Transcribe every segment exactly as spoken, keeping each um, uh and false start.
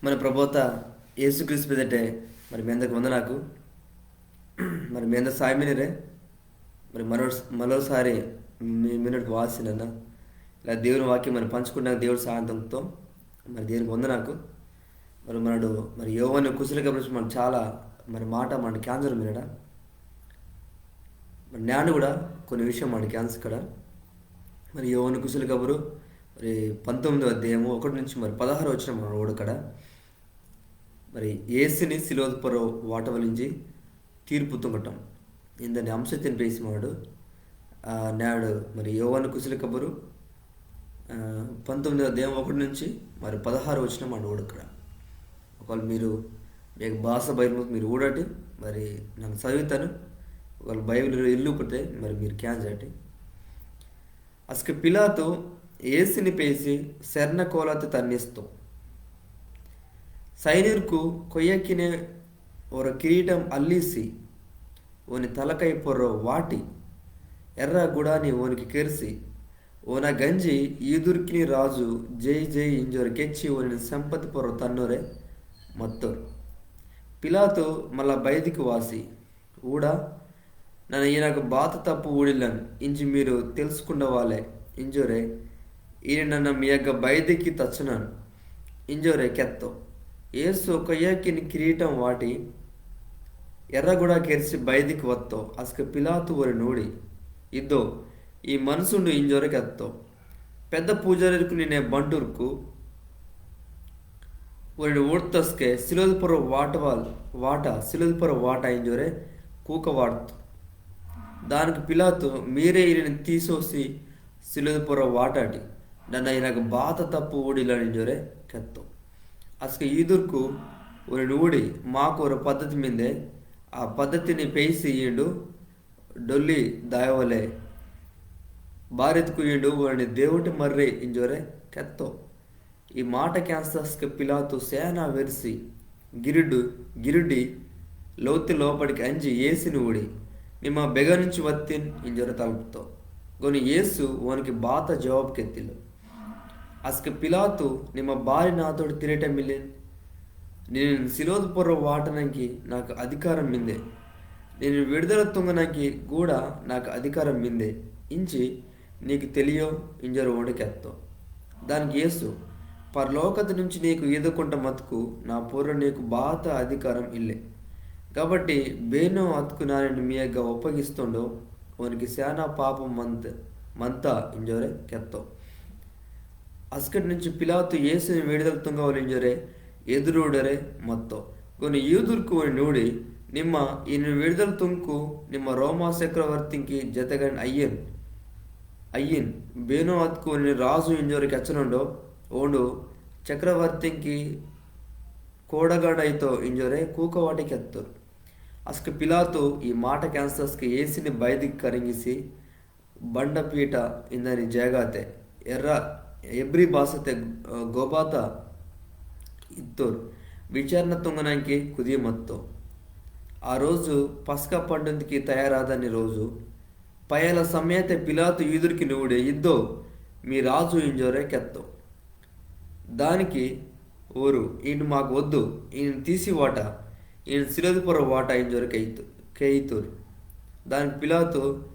మన ప్రభోత యేసుక్రీస్తు పెదటే మరి మీ అందరికి వందనాకు. మరి మీ అందరు సాయమినిరే. మరి మరో మరోసారి మీ మిన్నటికి వాసినన్న ఇలా దేవుని వాక్యం మరి పంచుకుంటానికి దేవుడు సాయంత్రంతో మరి దేవునికి వందనాకు. మరి మనడు మరి యోవాను కుశల కబురు మన చాలా మరి మాట మన క్యాన్సర్ మినడా. మరి నేను కూడా కొన్ని విషయం మన క్యాన్సర్ కడ. మరి యోవాను కుశల కబురు మరి పంతొమ్మిదో అధ్యాయము ఒకటి నుంచి మరి పదహారు వచనం మన ఓడకడ. మరి యేసుని సిలువత్ పొర్రొ వాటవలింజి తీర్పు తుంగటం ఇందని అంశతిని పేసి మాడు. ఆ, నేడు మరి యోవాను కుశల కబురు, ఆ, పంతొమ్మిదో అధ్యాయం ఒకటి నుంచి మరి పదహారు వచనం మన ఓడకడ. ఒకవేళ మీరు మీ యొక్క భాష బైబిల్ మీరు ఊడటి, మరి నన్ను చదువుతాను. ఒకవేళ బైబిల్ ఇల్లు పుడితే మరి మీరు క్యాన్ చేయటి. అస్కె పిలాతు యేసుని పేసి సెర్న కోలతె తన్నిస్తో. సైనిర్కు కొయ్యకినె ఒరొ కిరీటం అల్లిసి, ఓని తలకై పొర్రొ వాటి, ఎర్ర గుడాని ఓనికి కెర్సి, ఓన గంజి యూదుర్కిని రాజు జై జై ఇంజొరె కెచ్చి ఓనిని సెంపతి పొర్రొ తన్నొరె మత్తోరు. పిలాతు మల్ల బైదికి వాసి, ఊడ, నన్న ఈనగ బాత తప్పు ఊడిల్లన్ ఇంజి మీరు తెలుసుకుండవాలె ఇంజొరె, ఈని నన్న మీయగ్గ బైదికి తచ్చనన్ ఇంజొరె కెత్తో. యేసు కొయ్యకిని కిరీటం వాటి, ఎర్రగుడ కెర్సి బైదికి వత్తో. అస్కె పిలాతు ఓరిని ఊడి, ఇద్దో, ఈ మనుసుండు ఇంజొరె కెత్తో. పెద్ద పూజారిర్కు నిన్నె బంటుర్కు ఓరిని ఊడ్తస్కె సిలువత్ పొర్రొ వాటవాల్, వాట, సిలువత్ పొర్రొ వాట ఇంజొరె కూక వాట్తో. దానికి పిలాతు, మీరే ఈనిని తీసోసి సిలువత్ పొర్రొ వాటాటి, నన్న ఈనగ బాత తప్పు ఊడిల్లన్ ఇంజొరె కెత్తో. అస్కె యూదుర్కు ఓరిని ఊడి, మాకు ఒరొ పద్ధతి మిందె, ఆ పద్ధతిని పేసి ఈండు డొల్లి దాయవలె. బారిత్కు ఈండు ఓరిని దేవుటి మర్రి ఇంజొరె కెత్తో. ఈ మాట కేంజస్కె పిలాతు సేన వెర్సి, గిరిడు, గిరిడి, లోతి లోపడికి అంజి యేసుని ఊడి, నిమ్మ బెగనుంచి వత్తిన్ ఇంజొరె తల్ప్తో. గోని యేసు ఓనికి బాత జవాబు కెత్తిల్లొ. అస్కె పిలాతు, నిమ్మ బారి నాతోటి తిరియటం మిల్లెన్. నిన్నిని సిలువత్ పొర్రొ వాటనంకి నాకు అధికారం మిందె. నిన్నిని విడుదల తుంగనంకి గూడ నాకు అధికారం మిందె ఇంజి నీకు తెలియో ఇంజొరె ఓండు కెత్తో. దానికి యేసు, పరలోకతి నుంచి నీకు ఈదకుంట మత్కు నా పొర్రొ నీకు బాత అధికారం ఇల్లె. కాబట్టి బేనో అత్కు నానిని మీయగ్గ ఒప్పగిస్తోండో, ఓనికి సేన పాపం మంత, మంత ఇంజొరె కెత్తో. అస్కెట్ నుంచి పిలాతు యేసుని విడుదల తుంగవల్ ఇంజొరె ఎదురూడొరె మత్తో. గోని యూదుర్కు ఓనిని ఊడి, నిమ్మ ఈనిని విడుదల తుంకు నిమ్మ రోమా చక్రవర్తింకి జతగాని అయ్యెన్. అయ్యెన్, బేనో అత్కు ఓనిని రాజు ఇంజొరె కెచ్చనోండో, ఓండు చక్రవర్తింకి కోడగాడైతో ఇంజొరె కూక వాటి కెత్తోరు. అస్కె పిలాతు ఈ మాట కేంజస్కె యేసుని బైదికి కరింగిసి, బండ పీట ఇందని జాగాతె, ఎర్ర, ఎబ్రి బాసతె, ఆ, గొబాత ఇత్తోరు. విచారణ తుంగనంకి కుది మత్తో. ఆ రోజు పస్కా పండుందికి తయారాదని రోజు. పయల సమయతె పిలాతు యూదుర్కిని ఊడి, ఇద్దో, మీ రాజు ఇంజొరె కెత్తో. దానికి ఓరు, ఈండు మాకు వద్దు, ఈనిని తీసి వాట, ఈనిని సిలువత్ పొర్రొ వాట ఇంజొరె కెయితు-, కెయితోరు. దానికి పిలాతు,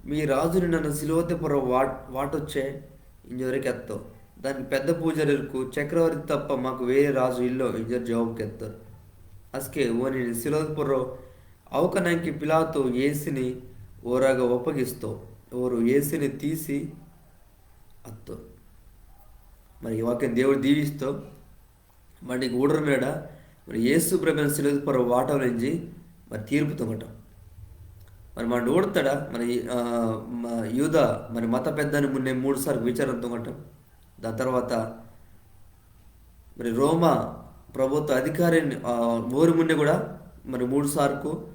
మీ రాజుని నన్న సిలువత్ పొర్రొ వాట్-, వాటొచ్చే ఇంజొరె కెత్తో. దానికి పెద్ద పూజారిర్కు, చక్రవర్తి తప్ప మాకు వేరె రాజు ఇల్లో ఇంజొరె జవాబు కెత్తోరు. అస్కె ఓనిని సిలువత్ పొర్రొ అవుకనంకి పిలాతు యేసుని ఓరగ్గ ఒప్పగిస్తో. ఓరు యేసుని తీసి అత్తో. మరి ఈ వాక్యం దేవుడు దీవిస్తో. మరి నీకు ఊడరు మేడ, మరి యేసు ప్రభుని సిలువత్ పొర్రొ వాటవలింజి, మరి తీర్పు తుంగటం. మరి మనడు ఊడతాడ, మరి, ఆ, మ-, యూద, మరి మత పెద్దని మున్నె మూడు సార్కు విచారణ తుంగటం. దాని తర్వాత మరి రోమా ప్రభుత్వ అధికారిని, ఆ, ఓరి మున్నె కూడా మరి మూడు సార్కు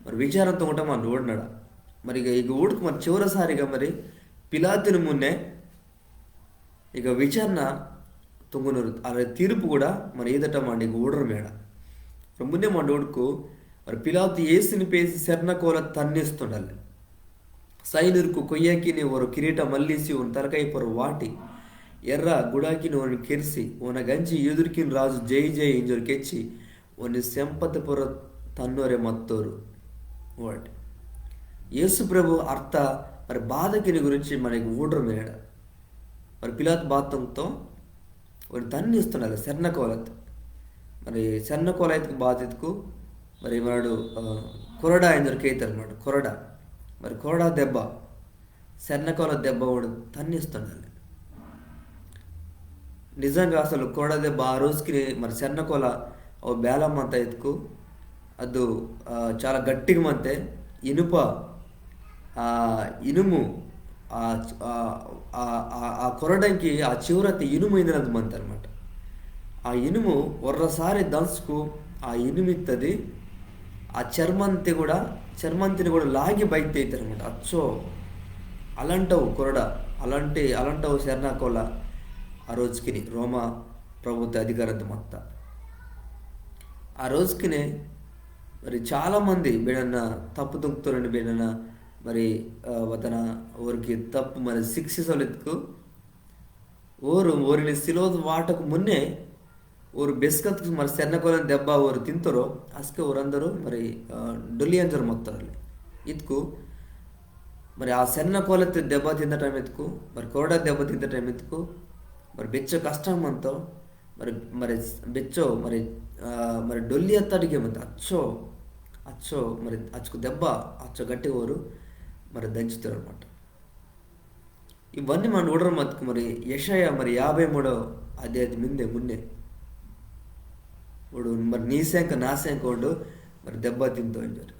మరి విచారణ తుంగటం మనడు ఊడినాడ. మరి ఇక, ఇక ఊడుకు మరి చివరిసారిగా మరి పిలాతుని మున్నె ఇక విచారణ తుంగనూరు అలా తీర్పు కూడా మరి ఈదటం మనడు ఇక ఊడరు మేడ. మరి మున్నె మనడు ఊడుకు మరి పిలాతు యేసుని పేసి సెర్న కోల తన్నిస్తుండాలి. సైనికుర్కు కొయ్యకిని ఒరొ కిరీట మల్లిసి ఓని తలకై పొర్రొ వాటి, ఎర్ర గుడాకిని ఓని కెర్సి, ఓనగంజి యూదుర్కిన్ రాజు జై జై ఇంజోర్ కెచ్చి, ఓని సెంపతి పొర్రొ తన్నోరె మత్తోరు. Word. యేసు ప్రభు అర్త మరి బాధకిని గురించి మనకి ఊడరు మేడ. మరి పిలాతు బాతంతో ఓని తన్నిస్తుండాలి సెర్నకోలత్. మరి సెర్నకోల ఎత్తుకు బాత ఎత్తుకు మరి మనడు, ఆ, కొరడా ఇంజోర్ కేతారు అన్నమాట. కొరడా. మరి కొరడా దెబ్బ. సెర్నకోల దెబ్బ ఓడు తన్నిస్తుండాలి. నిజంగా అసలు కొరడా దెబ్బ ఆ రోజుకి మరి సెర్నకోల ఓ బేల మంత ఎత్తుకు అదు, ఆ, చాలా గట్టిగా మంతే. ఇనుప, ఆ, ఇనుము, ఆ, ఆ, ఆ, ఆ, ఆ కొరడంకి ఆ చివరతి ఇనుము ఇందినది మంత అన్నమాట. ఆ ఇనుము ఒర్రసారి దంచుకు ఆ ఇనుము ఇత్తది, ఆ చర్మంతి కూడా, చర్మంతిని కూడా లాగి బయట అవుతారన్నమాట. అచ్చో, అలాంటవు కొరడ, అలాంటి, అలాంటవు సెర్నాకోల ఆ రోజుకిని రోమా ప్రభుత్వ అధికారంతో మొత్తం. ఆ రోజుకినే మరి చాలా మంది బేడన్న తప్పు తుంగుతారని బేడన్న మరి, ఆ, వతన ఓరికి తప్పు మరి శిక్షిసలెత్తుకు ఓరు ఓరిని సిలోదు వాటకు మున్నే ఓరు బెస్కత్కు మరి సెర్నకోలని దెబ్బ ఓరు తింతరో అస్కే ఓరందరూ మరి, ఆ, డొల్లి అంజరు మొత్తరలే. ఇత్కు మరి ఆ సెర్నకోలెత్తి దెబ్బ తిందటం ఎత్తుకు, మరి కొరడ దెబ్బ తిందటం ఎత్తుకు, మరి బెచ్చో కష్టం మంతో, మరి, మరి బెచ్చో, మరి, ఆ, మరి డొల్లి అత్తడిగే మంత అచ్చో, అచ్చో, మరి అచ్చుకు దెబ్బ, అచ్చో గట్టి ఓరు, మరి దంచుతారు అనమాట. ఇవన్నీ మన ఊడరు మతుకు మరి యెషయా మరి యాభై మూడో అధ్యాయం మిందే మున్నే. ఓడు మరి నీ శంక నా శంక ఓడు మరి దెబ్బ తింతో ఇంజరు.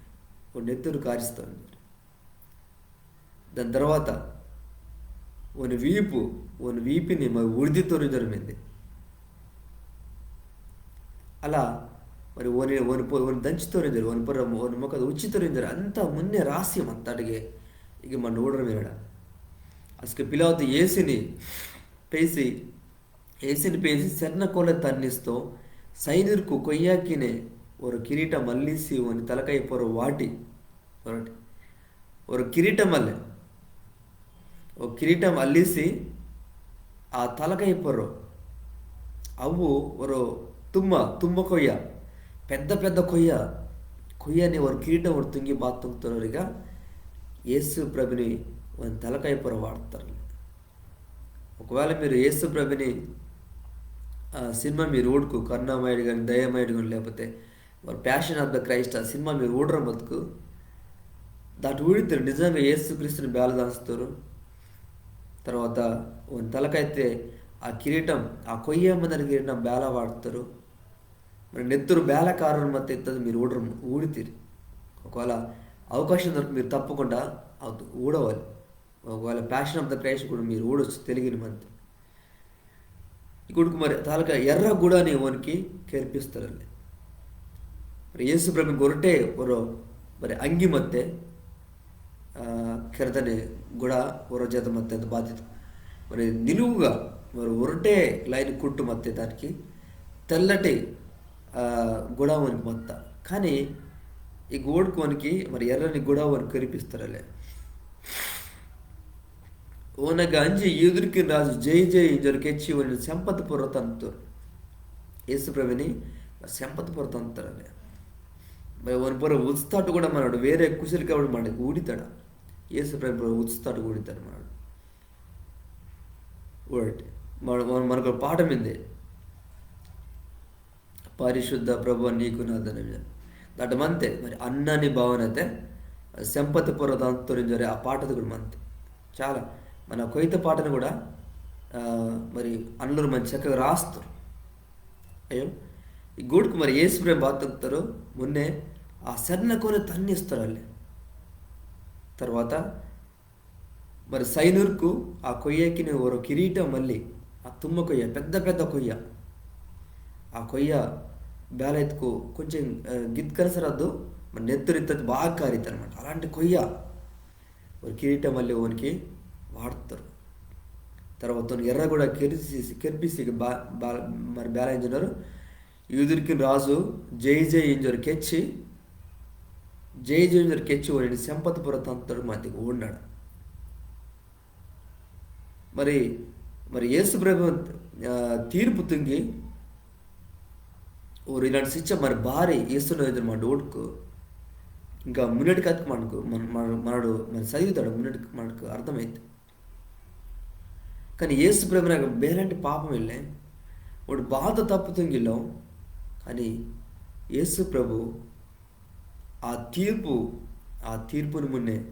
ఓడు నెత్తురు కారిస్తో ఇంజరు. దాని తర్వాత ఓని వీపు, ఓని వీపిని మరి ఉడిది తోరింజరు మిందే. అలా మరి ఓని, ఓని పొ-, ఓని దంచి తోరింజరు, ఓని పొర్ర, ఓని మొక్క ఉచ్చి తోరింజరు. అంతా మున్నే రాసి మత్తాడిగే ఇక మన ఊడరు మీరడ. అసలు పిలాతు యేసుని పేసి, యేసుని పేసి సెర్నకోల తన్నిస్తో సైనికుర్కు కొయ్యాకినే ఒరో కిరీటం అల్లిసి ఓని తలకాయ పొర్రొ వాటి. ఒరో, ఒరో కిరీటం అల్లె. ఓ కిరీటం అల్లిసి ఆ తలకాయ పొర్రొ. అవ్వు ఒరో తుమ్మ, తుమ్మ కొయ్య. పెద్ద పెద్ద కొయ్య. కొయ్యని ఒరో కిరీటం ఒరో తుంగి బాత తుంగుతోరిగా యేసు ప్రభుని ఓని తలకాయ పొర్రొ వాడతారు. ఒకవేళ మీరు యేసు ప్రభుని, ఆ, సినిమా మీరు ఊడుకు కరుణామయుడు కానీ, దయామయుడు కానీ, లేకపోతే మరి Passion of the Christ ఆ సినిమా మీరు ఊడరు మతుకు దాటి ఊడితారు. నిజంగా యేసుక్రీస్తుని బేల దాస్తారు. తర్వాత ఓని తలకైతే ఆ కిరీటం, ఆ కొయ్య మందని కిరీటం బేల వాడతారు. మరి నెత్తురు బేల కారణం మత్త ఇత్తది మీరు ఊడరు, ఊడితీరు. ఒకవేళ అవకాశం దొరికి మీరు తప్పకుండా అది ఊడవాలి. ఒకవేళ Passion of the Christ కూడా మీరు ఊడొచ్చు తెలుగుని మంత్. ఇకుడుకు మరి తాలక ఎర్ర గుడాని ఓనికి కెర్పిస్తారల్లే. మరి యేసు ప్రభు గొరటే ఒరో మరి అంగి మత్తే, ఆ, కెరదనే గుడ ఒరో జత మత్తే అంత బాధ్యత. మరి నిలువుగా మరి ఒరటే లైన్ కుట్టు మత్తే దానికి తెల్లటి, ఆ, గుడ ఓనికి మత్త. కానీ ఈ గోడుకు ఓనికి మరి ఎర్రని గుడ ఓనికి కెరిపిస్తారల్లే. ఓనగ అంజి యూదుర్కిన్ రాజు జై జై ఇంజోర్ కెచ్చి ఓనిని సెంపత్ పొర్రొ తంతోరు. యేసు ప్రభుని సెంపత్ పొర్రొ తంతోరల్లే. మరి ఓని పొర్రొ ఉత్స్తాటు కూడా మనడు వేరే కుశలి కాబట్టి మనకి ఊడితాడ. యేసు ప్రభు పొర్రొ ఉత్స్తాటు ఊడితాడు మనడు. ఊడటి. మన, మన, మనకు పాఠం ఏంది? పరిశుద్ధ ప్రభు నీకు నాదనమే. దాటి మంతే మరి అన్నని భావనతే సెంపతి పొర్రొ తంతోరు ఇంజోరె ఆ పాటది కూడా మంతే. చాలా మన కొయ్త పాటను కూడా, ఆ, మరి అన్నలు మంచి చక్కగా రాస్తారు. అయ్యో, ఈ గూడుకు మరి యేసు ప్రభు బాత తుంగుతారు, మున్నే ఆ సెర్నకోలె తన్నిస్తారు అల్లే. తర్వాత మరి సైనికుర్కు ఆ కొయ్యకిని ఒరో కిరీటం మళ్ళీ, ఆ తుమ్మ కొయ్య, పెద్ద పెద్ద కొయ్య. ఆ కొయ్య బేల ఎత్తుకు కొంచెం, ఆ, గిత్కన సరద్దు, మరి నెత్తురు ఇత్తది బాగా కారిద్ది అనమాట. అలాంటి కొయ్య ఒరో కిరీటం మళ్ళీ ఓనికి వాడతారు. తర్వాత ఎర్ర కూడా కెరిసి, కెరిపిసి బా-, బా-, మరి బేల ఇంజనరు యూదుర్కిన్ రాజు జై జై ఇంజోర్ కెచ్చి, జై జై ఇంజోర్ కెచ్చి ఓనిని సెంపతి పొర్రొ తంతోరు మత్తికి ఊడినాడు. మరి మరి యేసు ప్రభు, ఆ, తీర్పు తుంగి, ఓరు ఇలాంటి శిక్ష మరి బారి యేసుని ఎదురు మనడు ఊడుకు. ఇంకా మున్నటికి అతుకు మనకు, మన-, మన-, మనడు మరి చదువుతాడు, మున్నటికి మనకు అర్థమైతే. కానీ యేసు ప్రభునకు బేలాంటి పాపం ఇల్లే, ఓండు బాత తప్పు తుంగిల్లో. కానీ యేసు ప్రభు ఆ తీర్పు, ఆ తీర్పుని మున్నే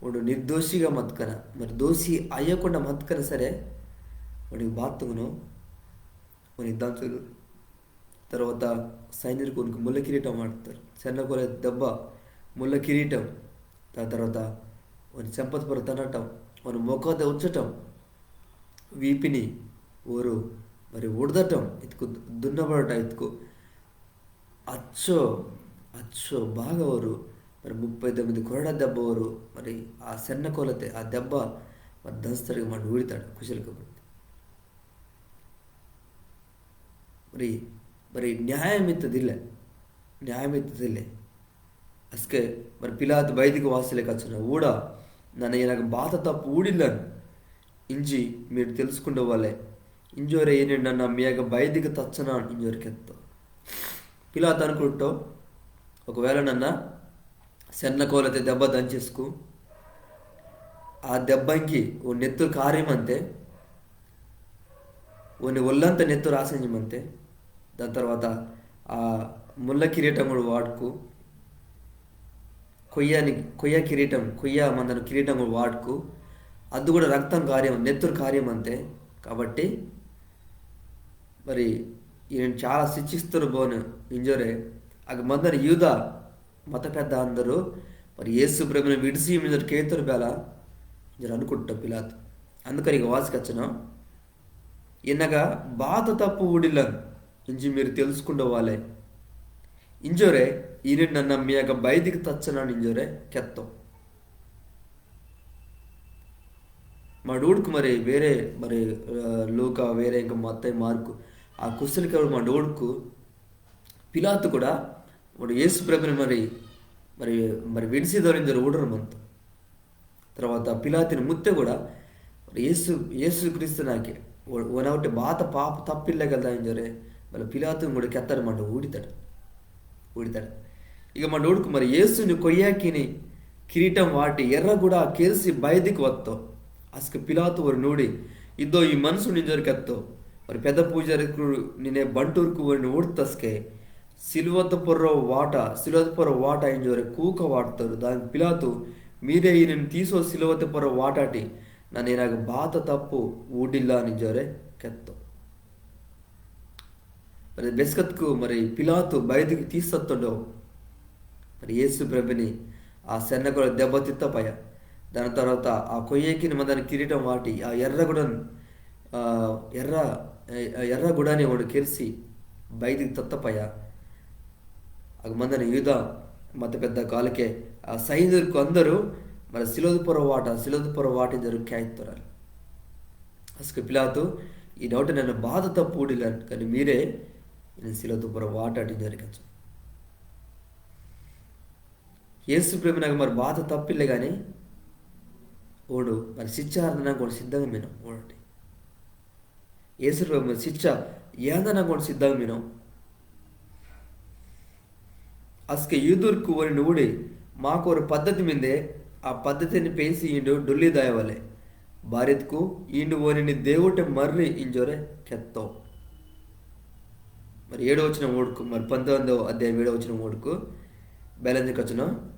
ఓండు నిర్దోషిగా మత్కన, మరి దోషి అయ్యకుండా మత్కన సరే, ఓనికి బాత్తుకును, ఓని దంతులు, తర్వాత సైనికునికి ముళ్ళ కిరీటం వాడతారు. చెన్నకోల దెబ్బ, ముళ్ళ కిరీటం, దాని తర్వాత ఓని చెంపత పొర తనటం, ఓని మొక్కత ఉచ్చటం, వీపిని ఓరు మరి ఉడదటం, ఇతుకు దున్నబడటం, ఇతుకు అచ్చో, అచ్చో బాగా ఓరు, మరి ముప్పై తొమ్మిది కొరడ దెబ్బ ఓరు, మరి ఆ సెన్నకోలతే ఆ దెబ్బ మరి దంస్తరిగా మనడు ఊడితాడు కుశల కబుర్తే. మరి, మరి న్యాయం ఇత్తదిల్లే, న్యాయం ఇత్తదిల్లే. అస్కే మరి పిలాతు బయటికి వాసిలే కచ్చున ఊడా, నన్న ఈనకు బాత తప్పు ఊడిల్లను ఇంజి మీరు తెలుసుకుండవాలే. ఇంజోరే ఈని నన్న మీయగ బయటికి తచ్చనాను ఇంజోరే కెత్తో. పిలాతు అనుకుంటో, ఒకవేళ నన్న సెన్నకోలతే దెబ్బ దంచేసుకు, ఆ దెబ్బంకి ఓ నెత్తురు కార్యమంతే, ఓని ఒళ్ళంతా నెత్తురు ఆసింజమంతే. దాని తర్వాత ఆ ముళ్ళ కిరీటం కూడా వాడుకు, కొయ్యని, కొయ్య కిరీటం, కొయ్య మందన కిరీటం కూడా వాడుకు, అది కూడా రక్తం కార్యం, నెత్తురు కార్యం అంతే. కాబట్టి మరి ఈయన చాలా శిక్షిస్తారు బోను ఇంజోరే. అగ మందన యూద మత పెద్ద అందరూ మరి యేసు ప్రభుని విడిసి ఇంజోరు కేతురు బేల ఇంజోరు అనుకుంటా పిలాతు. అందుకని ఇక వాసికచ్చను, ఈనగ బాత తప్పు ఊడిల్లను ఇంజి మీరు తెలుసుకుండవాలే. ఇంజోరే ఈని నన్న మీయగ బయటికి తచ్చనాను ఇంజోరే కెత్తో. మనడు ఊడుకు మరి వేరే మరి, ఆ, లూకా వేరే ఇంకా మత్తయి మార్కు ఆ కుశల కబురు మనడు ఊడుకు పిలాతు కూడా మరి యేసు ప్రభుని మరి, మరి, మరి విడిసిదోరు ఇంజోరు ఊడరు మనతో. తర్వాత పిలాతుని ముత్తె కూడా మరి యేసు, యేసు క్రీస్తునాకే ఓ-, ఓనవుటే బాత పాప తప్పిల్లే కదా ఇంజోరే, మళ్ళీ పిలాతుని కూడా కెత్తడు మనడు ఊడితాడు, ఊడితాడు. ఇక మనడు ఊడుకు మరి యేసుని కొయ్యాకిని కిరీటం వాటి ఎర్ర కూడా కేల్సి బయటికి వత్తో. అస్కే పిలాతు ఓరిని ఊడి, ఇద్దో ఈ మనుసుని ఇంజోరే కెత్తో. మరి పెద్ద పూజారికు నిన్నే బంటూరుకు ఓరిని ఊడ్తస్కే సిలువత పొర్రో వాట, సిలువత పొర్రో వాట ఇంజోరే కూక వాట్తోరు. దానికి పిలాతు, మీరే ఈనిని తీసో సిలువత పొర్రో వాటాటి, నన్న ఈనగ బాత తప్పు ఊడిల్లాను ఇంజోరే కెత్తో. మరి బెస్కత్కు మరి పిలాతు బయటికి తీసత్తోండో మరి యేసు ప్రభుని ఆ సెన్నకోల దెబ్బ తిత్తపయ, దాని తర్వాత ఆ కొయ్యకిని మందని కిరీటం వాటి, ఆ ఎర్ర గుడన్, ఆ, ఎర్ర, ఆ, ఎర్ర గుడాని ఓండు కెర్సి బయటికి తత్తపయ. అగ మందని యూద మత పెద్ద కాలకే ఆ సైనికుర్కు అందరూ మరి సిలువత పొర్రో వాట, సిలువత పొర్రో వాట ఇంజోరు కేయిత్తోరు. అస్కే పిలాతు, ఈనవుటే నన్న బాత తప్పు ఊడిల్లాను, కానీ మీరే ఈనిని సిలువత పొర్రో వాటాటి ఇంజోరే కెచ్చో. యేసు ప్రభునగ మరి బాత తప్పిల్లే కానీ, ఓండు మరి శిక్ష ఆర్దనంకి ఓండు సిద్ధంగా మినో ఓండు. యేసు ప్రభు మరి శిక్ష ఏందనంకి ఓండు సిద్ధంగా మినో. అస్కే యూదుర్కు ఓనిని ఊడి, మాకొరు పద్ధతి మిందే, ఆ పద్ధతిని పేసి ఈండు డొల్లి దాయవలే. బారిత్కు ఈండు ఓనిని దేవుటే మర్రి ఇంజోరే కెత్తో. మరి ఏడో వచనం ఊడుకు, మరి పంతొమ్మిదో అధ్యాయం ఏడో వచనం ఊడుకు, బేలంజ కచ్చున,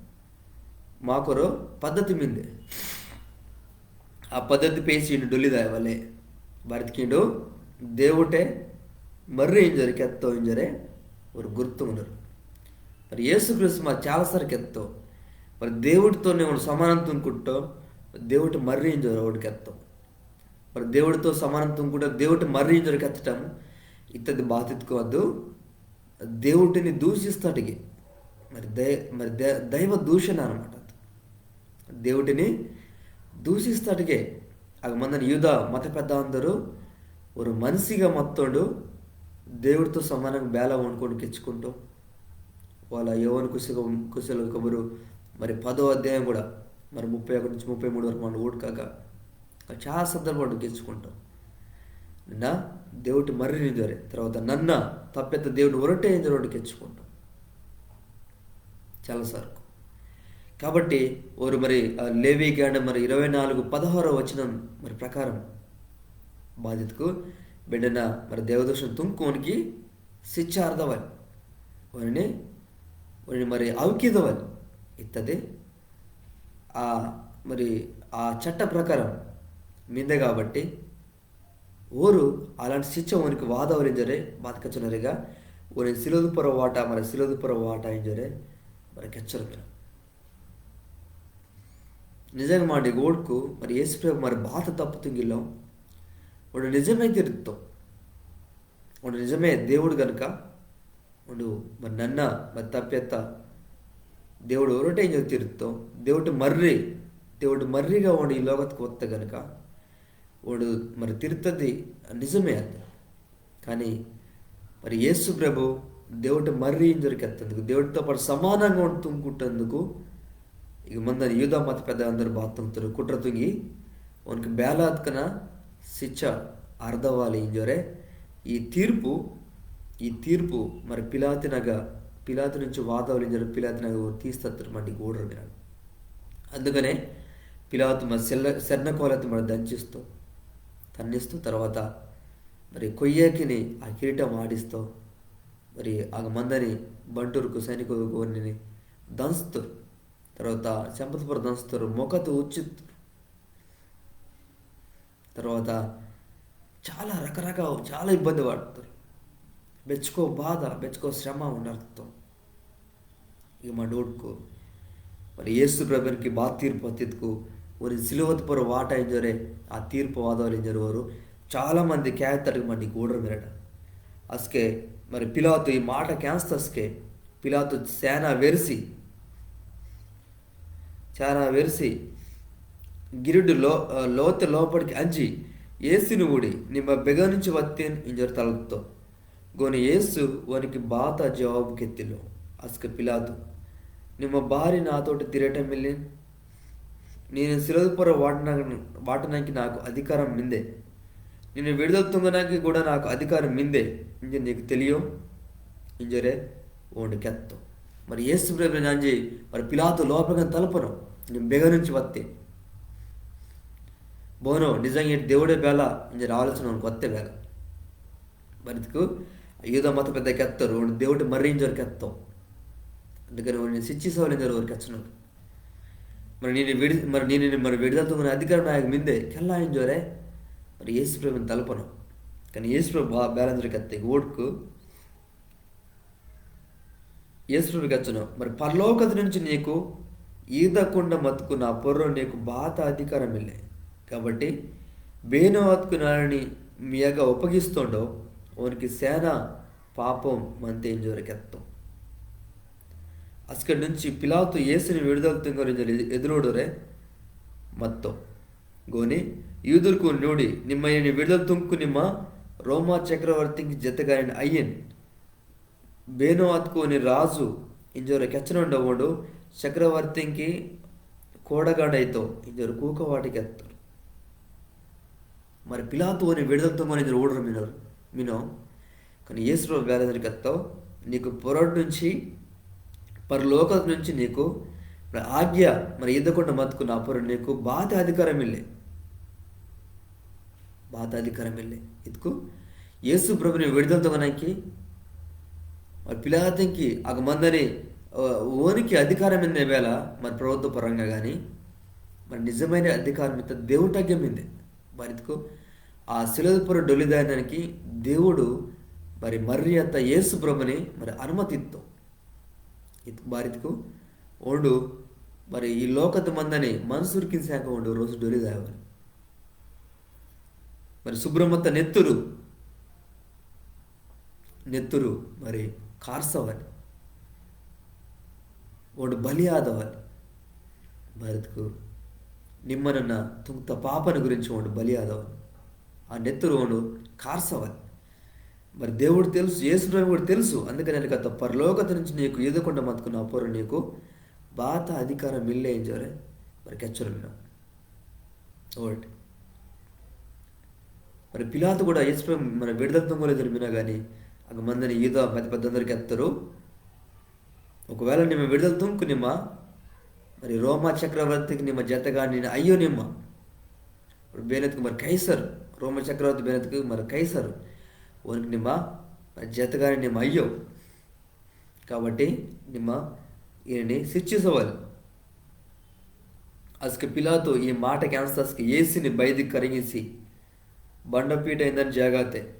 మాకొరు పద్ధతి మిందే. ఆ పద్ధతి పేసి ఈండు డొల్లి దాయవలే. బారిత్కు ఈండు దేవుటే మర్రి ఇంజోరే కెత్తో ఇంజోరే ఓరు గుర్తు ఉన్నారు. మరి యేసుక్రీస్తు మరి చాలాసార్లు కెత్తో. మరి దేవుటితోనే ఓండు సమానం తుంకుట్టో, దేవుటే మర్రి ఇంజోరే ఓండు కెత్తో. మరి దేవుటితో సమానం తుంకుట్టో, దేవుటే మర్రి ఇంజోరే కెత్తటం ఇత్తది బాతిత్కు వద్దు. దేవుటిని దూషిస్తాటికి. మరి దై-, మరి దే-, దైవ దూషణ అనమాట. దేవుటిని దూషిస్తాటికే. అగ మందని యూద మత పెద్ద అందరూ ఓరు మనిషిగా మత్తోండు దేవుటితో సమానంగా బేల వండుకొని కెచ్చుకుంటో. వాళ్ళ యోవాను కుశల, కుశల కబురు మరి పదో అధ్యాయం కూడా మరి ముప్పై ఒకటి నుంచి ముప్పై మూడు వరకు మనడు ఊడకాక చాలా సందర్భాలు కెచ్చుకుంటో. నిన్న దేవుటి మర్రి ఇంజోరే, తర్వాత నన్న తప్పెత్త దేవుడు ఒరటే ఇంజోరే కెచ్చుకుంటాం చాలా సార్కు. కాబట్టి ఓరు మరి, ఆ, లేవి కాండ మరి ఇరవై నాలుగు పదహారో వచనం మరి ప్రకారం బాధితుకు బిడ్డన మరి దేవదోషం తుంకోనికి శిక్ష అర్దవాలి, వారిని, వారిని మరి అవకిదవాలి ఇత్తది. ఆ మరి ఆ చట్ట ప్రకారం మిందే కాబట్టి ఓరు అలాంటి శిక్ష ఓనికి వాదవలింజరే బాత కెచ్చనరిగా, ఓని సిలువదు పొర వాట, మరి సిలువదు పొర వాట ఇంజరే మరి కెచ్చరు మీరు. నిజంగా మాడి ఓడ్కు మరి యేసు ప్రభు మరి బాత తప్పు తుంగిలో, ఓడు నిజమే తిరుత్తో, ఓడు నిజమే దేవుడు గనుక, ఓడు మరి నన్న మరి తప్పెత్త దేవుడు ఒరటే ఇంజో తిరుత్తో, దేవుటి మర్రి, దేవుటి మర్రిగా ఓడు ఈ లోకత్కు వత్త గనుక, ఓడు మరి తిరుత్తది నిజమే అది. కానీ మరి యేసు ప్రభు దేవుటి మర్రి ఇంజోరే కెత్తందుకు, దేవుటితో పాటు సమానంగా ఓండు తుంగుకుట్టందుకు, ఇక మందని యూదా మత పెద్ద అందరు బాత తుంగుతారు, కుట్ర తుంగి ఓనికి బేలాత్కన శిక్ష అర్దవాలి ఇంజోరే ఈ తీర్పు, ఈ తీర్పు మరి పిలాతినగా, పిలాతు నుంచి వాదవలింజోరే పిలాతినగా ఓరు తీస్తత్తురు మండికి ఓడరు మీరు. అందుకనే పిలాతు మరి సెల్ల-, సెర్నకోలతు మరి దంచిస్తూ, తన్నిస్తూ, తర్వాత మరి కొయ్యకిని ఆ కిరీటం ఆడిస్తూ, మరి ఆగ మందని బంటురుకు సైనికులకు ఓనిని దంచుతారు, తర్వాత చెంపతపుర దంచుతారు, మొకత ఉచ్చుతారు, తర్వాత చాలా రకరకాల, చాలా ఇబ్బంది పడతారు. బెచ్చుకో బాధ, బెచ్చుకో శ్రమ ఉండర్థం. ఇక మా డోడ్కు మరి యేసు ప్రభునికి బాత తీర్పు అత్తిత్కు, ఓని సిలువత పొర వాట ఇంజోరే ఆ తీర్పు వాదవలింజరు ఓరు చాలా మంది కేత్తడికి మండికి ఓడరు మీరట. అస్కే మరి పిలాతు ఈ మాట కేంస్తస్కే పిలాతు సేన వెరిసి, చాలా వెరిసి గిరుడు లో-, ఆ, లోతె లోపడికి అంజి, యేసుని ఊడి, నిమ్మ బెగ నుంచి వత్తేన్ ఇంజోరు తలత్తో. గోని యేసు ఓనికి బాత జవాబు కెత్తిలో. అస్క పిలాతు, నిమ్మ బారి నాతోటి తిరటమిల్లిన్? నేను సిలువదు పొర వాటన-, వాటనాంకి నాకు అధికారం మిందే. నిన్ను విడుదల తుంగనాంకి కూడా నాకు అధికారం మిందే ఇంజి నీకు తెలియో ఇంజోరే ఓండు కెత్తో. మరి యేసు ప్రభుని అంజి మరి పిలాతు లోపగని తలపను, నేను బెగ నుంచి వత్తే. బోనో, నిజంగా ఈడు దేవుడే బేల ఇంజోరే ఆలోచన ఓనికి వత్తే బేల. బారిత్కు యూదా మత పెద్ద కెత్తోరు, ఓండు దేవుటి మర్రి ఇంజోరు కెత్తో. అందుకని ఓనిని శిక్షిసవలింజోరు ఓరు కెచ్చనోరు. మరి నేను విడి-, మరి నేను మరి విడుదల తుంగని అధికారం నాకు మిందే కెల్లా ఇంజోరే. మరి యేసు ప్రభుని తలపను. కానీ యేసు ప్రభు బా-, బేలంజోరు కెత్తే ఓడ్కు యేసు ప్రభు కెచ్చను, మరి పరలోకత నుంచి నీకు ఈదకుండా మతుకు నా పొర్రో నీకు బాత అధికారం ఇల్లే. కాబట్టి బేనో అతుకు నాని మీయగ ఒప్పగిస్తోండో ఓనికి సేన పాపం మంతే ఇంజోరు కెత్తో. అస్కడి నుంచి పిలాతు యేసుని విడుదల తుంగరింజలి ఎదురోడోరే మత్తో. గోని యూదుర్కు నూడి, నిమ్మ ఈని విడుదల తుంకు నిమ్మ రోమా చక్రవర్తింకి జతగాని అయ్యన్. బేనో అతుకు ఓని రాజు ఇంజోరు కెచ్చనోండో ఓండు చక్రవర్తింకి కోడగాడైతో ఇంజోరు కూకవాటి కెత్తోరు. మరి పిలాతు ఓని విడుదల తుంగని ఇంజోరు ఓడరు మినోరు, మినో. కానీ యేసు ప్రభు బేలంజోరు కెత్తో, నీకు పొర్రొటి నుంచి, పరలోకత నుంచి నీకు మరి ఆజ్ఞ మరి ఈదకుండా మతుకు నా పొర్రో నీకు బాత అధికారం ఇల్లే. బాత అధికారం ఇల్లే. ఇత్కు యేసు ప్రభుని విడుదల తుంగనాంకి మరి పిలాతింకి అగ మందని, ఆ, ఓనికి అధికారం మిందే బేల మరి ప్రభుత్వ పరంగా కానీ మరి నిజమైన అధికారం ఇత్త దేవుటగ్గ మిందే. బారిత్కు ఆ సిలువదు పొర్రో డొల్లిదాయనాంకి దేవుడు మరి మర్రి అత్త యేసు ప్రభుని మరి అనుమతి ఇత్తో. ఇత్ బారిత్కు ఓండు మరి ఈ లోకత మందని మనుసుర్కిన్ సేంక ఓండు రోజు డొల్లిదాయవాలి. మరి సుబ్రమత్త నెత్తురు, నెత్తురు మరి కార్సవాలి. ఓండు బలి ఆదవాలి. బారిత్కు నిమ్మ నన్న తుంగ్త పాపన గురించి ఓండు బలి ఆదవాలి. ఆ నెత్తురు ఓండు కార్సవాలి. మరి దేవుడు తెలుసు, యేసు ప్రభు కూడా తెలుసు. అందుకని ఓండు కెత్తో, పరలోకత నుంచి నీకు ఈదకుండా మతుకు నా పొర్రో నీకు బాత అధికారం ఇల్లే ఇంజోరే మరి కెచ్చోరు మినో. ఓల్డ్. మరి పిలాతు కూడా యేసు ప్రభు మరి విడుదల తుంగోరు ఇంజోరు మినగాని, అగ్గ మందని యూదా పెద్ద పెద్దందరు కెత్తోరు, ఒకవేళ నిమ్మ విడుదల తుంకు నిమ్మ, మరి రోమా చక్రవర్తికి నిమ్మ జతగాని అయ్యో నిమ్మ. మరి బేనత్కు మరి కైసర్, రోమా చక్రవర్తి బేనత్కు మరి కైసర్. ఓనికి నిమ్మ మరి జతగాని నిమ్మ అయ్యో. కాబట్టి నిమ్మ ఈయనని శిక్షిసవాలి. అస్కె పిలాతు ఈ మాట కేంజస్కె యేసుని బయిదికి కరింగిసి, బండపీట ఇందని జాగతె,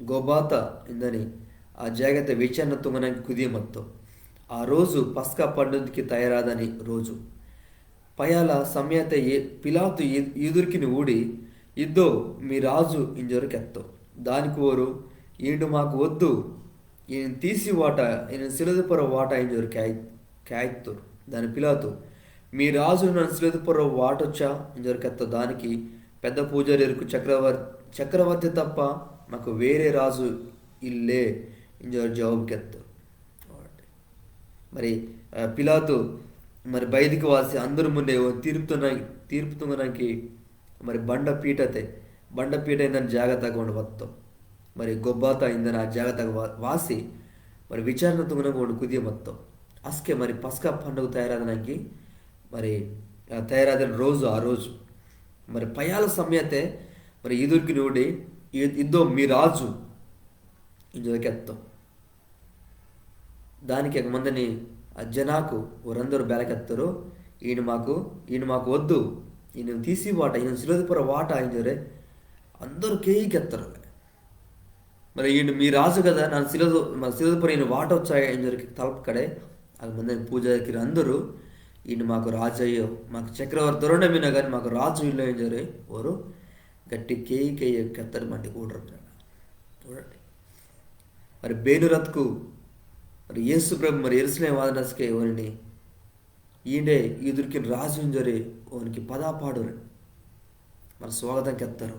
గొబ్బాత ఇందని ఆ జాగతె విచారణ తుంగనాంకి కుదియ మత్తో. ఆ రోజు పస్కా పండుగకి తయారాదని రోజు. పయాల సమయతె ఏ-, పిలాతు యూ-, యూదుర్కిని ఊడి, ఇద్దో మీ రాజు ఇంజోరు కెత్తో. దానికి ఓరు, ఈండు మాకు వద్దు, ఈయన తీసి వాట, ఈయన సిలువది పొర్రొ వాట ఇంజోరు కేయ్-, కేయ్తోరు. దాని పిలాతు, మీ రాజు నన్ను సిలువది పొర్రొ వాటొచ్చా ఇంజోరు కెత్తో. దానికి పెద్ద పూజారిర్కు చక్రవర్-, చక్రవర్తి తప్ప మాకు వేరే రాజు ఇల్లే ఇంజోరు జవాబు కెత్తో. మరి, ఆ, పిలాతు మరి బయిదికి వాసి అందరు ముందె ఓ తీర్పు తుంగ-, తీర్పు తుంగనాంకి మరి బండ పీటతె, బండ పీట ఇందని జాగతగ ఓండు వత్తో. మరి గొబ్బాత ఇందని ఆ జాగతగ వా-, వాసి, మరి విచారణ తుంగనాంకి ఓండు కుదియ మత్తో. అస్కె మరి పస్కా పండుగ తయారాదనాంకి, మరి, ఆ, తయారాదని రోజు ఆ రోజు. మరి పయాల సమయతె, మరి యూదుర్కిని ఊడి, ఇ-, ఇద్దో మీ రాజు ఇంజోరు కెత్తో. దానికి అగ్గ మందని ఆ జనాకు ఓరందరు బేల కెత్తోరు, ఈండు మాకు, ఈండు మాకు వద్దు, ఈయన తీసి వాట, ఈయన సిలువది పొర్రొ వాట ఇంజోరె అందరు కేయి కెత్తోరు. మరి ఈండు మీ రాజు కదా, నన్ను సిలువది, మరి సిలువది పొర్రొ ఈయన వాటొచ్చా ఇంజోరు తలప్కడె, అగ్గ మందని పూజారికిర్ అందరు, ఈండు మాకు రాజు అయ్యో, మాకు చక్రవర్తి దొరొండె మినగాని మాకు రాజు ఇల్లో ఇంజోరె ఓరు గట్టి కేయి కేయి కెత్తోరు మండి ఊడోరు. ఊడాటి. మరి బేనోరత్కు, మరి యేసు ప్రభు మరి యెరూషలేం వాదనస్కె ఓనిని, ఈండే యూదుర్కిని రాజు ఇంజోరె ఓనికి పద పాడోరె. మరి స్వాగతం కెత్తోరు.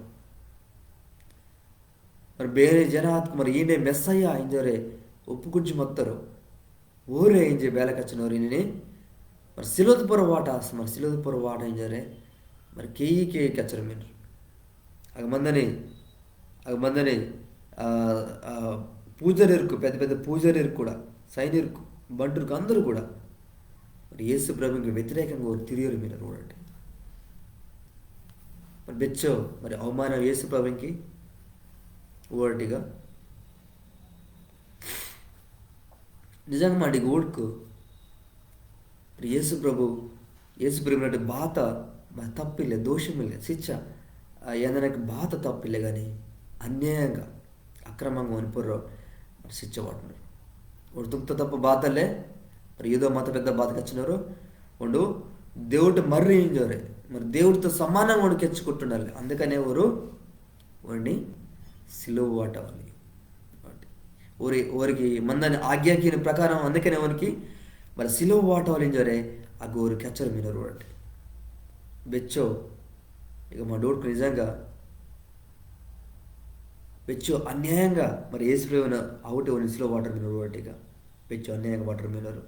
మరి బేనె జనాత్కు మరి ఈండే మెస్సయ్య ఇంజోరె ఒప్పుకుంజి మత్తోరు. ఓరె ఇంజె బేల కెచ్చినోరు ఈనిని. మరి సిలువది పొర్రొ వాట, మరి సిలువది పొర్రొ వాట ఇంజోరె. మరి కేయి కేయి కెచ్చోరు మినోరు. అగ్గ మందని, అగ్గ మందని, ఆ, ఆ, పూజారిర్కు, పెద్ద పెద్ద పూజారిర్కు కూడా, సైనిర్కు, బంటుర్కు అందరు కూడా. మరి యేసు ప్రభుకి వ్యతిరేకంగా ఓరు తిరియరు మినోరు ఊడాటి. మరి బెచ్చో, మరి అవమానం యేసు ప్రభుకి ఊడాటిగా. నిజంగా మాటికి ఊడ్కు. మరి యేసు ప్రభు, యేసు ప్రభు నాటి బాత, మా తప్పిల్లె, దోషమిల్లె, శిక్ష, ఆ, ఏందనకి బాత తప్పిల్లె గాని, అన్యాయంగా, అక్రమంగా ఓని పొర్రొ, మరి శిక్ష వాటినోరు. ఓండు తుంగ్త తప్పు బాతల్లె, మరి యూద మత పెద్ద బాత కెచ్చినోరు, ఓండు దేవుటి మర్రి ఇంజోరె, మరి దేవుటితో సమానంగా ఓండు కెచ్చుకుంటున్నాలె. అందుకనే ఓరు ఓనిని సిలువ వాటవాలి. ఓరి, ఓరికి మందని ఆజ్ఞకిని ప్రకారం అందుకనే ఓనికి మరి సిలువ వాటవాలి ఇంజోరె అగ్గ ఓరు కెచ్చోరు మినోరు ఊడాటి. బెచ్చో, ఇక మా డోడ్కు నిజంగా బెచ్చో అన్యాయంగా మరి యేసు ప్రభున అవుటె ఓని సిలువ వాటోరు మినోరు ఊడాటిగా. బెచ్చో అన్యాయంగా వాటోరు మినోరు.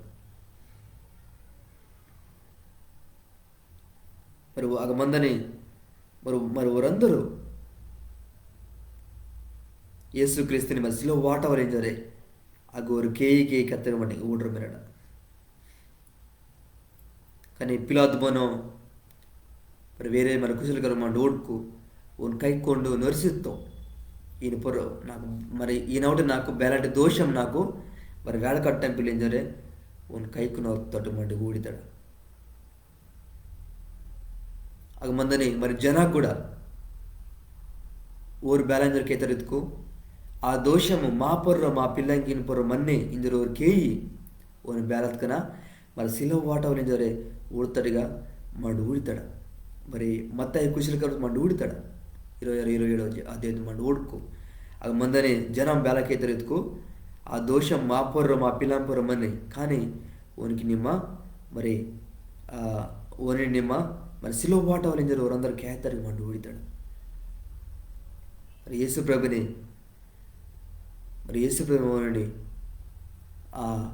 మరి అగ్గ మందని, మరి, మరి ఓరందరు యేసు క్రీస్తుని మరి సిలువ వాటవాలి ఇంజోరె అగ్గ ఓరు కేయి కేయి కెత్తోరు మండి ఊడోరు మినడ. కానీ పిలాతు బోనో, మరి వేరే మరి కుశల కర్మ డోడ్కు, ఓని కైక్కోండు నొరిసిత్తో. ఈని పొర్రొ నాకు, మరి ఈనవుటె నాకు బేలాటి దోషం నాకు, మరి వేళ కట్టం పిల్లింజోరె, ఓని కైక్కు నొర్తోటి మండి ఊడితాడ. అగ్గ మందని మరి జనాకు కూడా ఓరు బేల ఇంజోరె కెత్తోరు ఇత్కు, ఆ దోషము మా పొర్రొ మా పిల్లంకిని పొర్రొ మన్నె ఇంజోరె ఓరు కేయి, ఓని బేలత్కన మరి సిలువ వాటవాలి ఇంజోరె ఊడ్తటిగా మండి ఊడితాడ. మరి మత్తయి కుశల కర్మ మండి ఊడితాడ. ఇరవై ఆరు, ఇరవై ఏడు అధ్యాయం మండి ఊడ్కు. అగ్గ మందని జనం బేల కెత్తోరు ఇత్కు, ఆ దోషం మా పొర్రొ మా పిల్లం పొర్రొ మన్నె. కానీ ఓనికి నిమ్మ మరి, ఆ, ఓని నిమ్మ మరి సిలువ వాటవాలి ఇంజోరె ఓరందరు కెత్తటిగా మండి ఊడితాడ. మరి యేసు ప్రభుని, మరి యేసు ప్రభు ఓనిని, ఆ,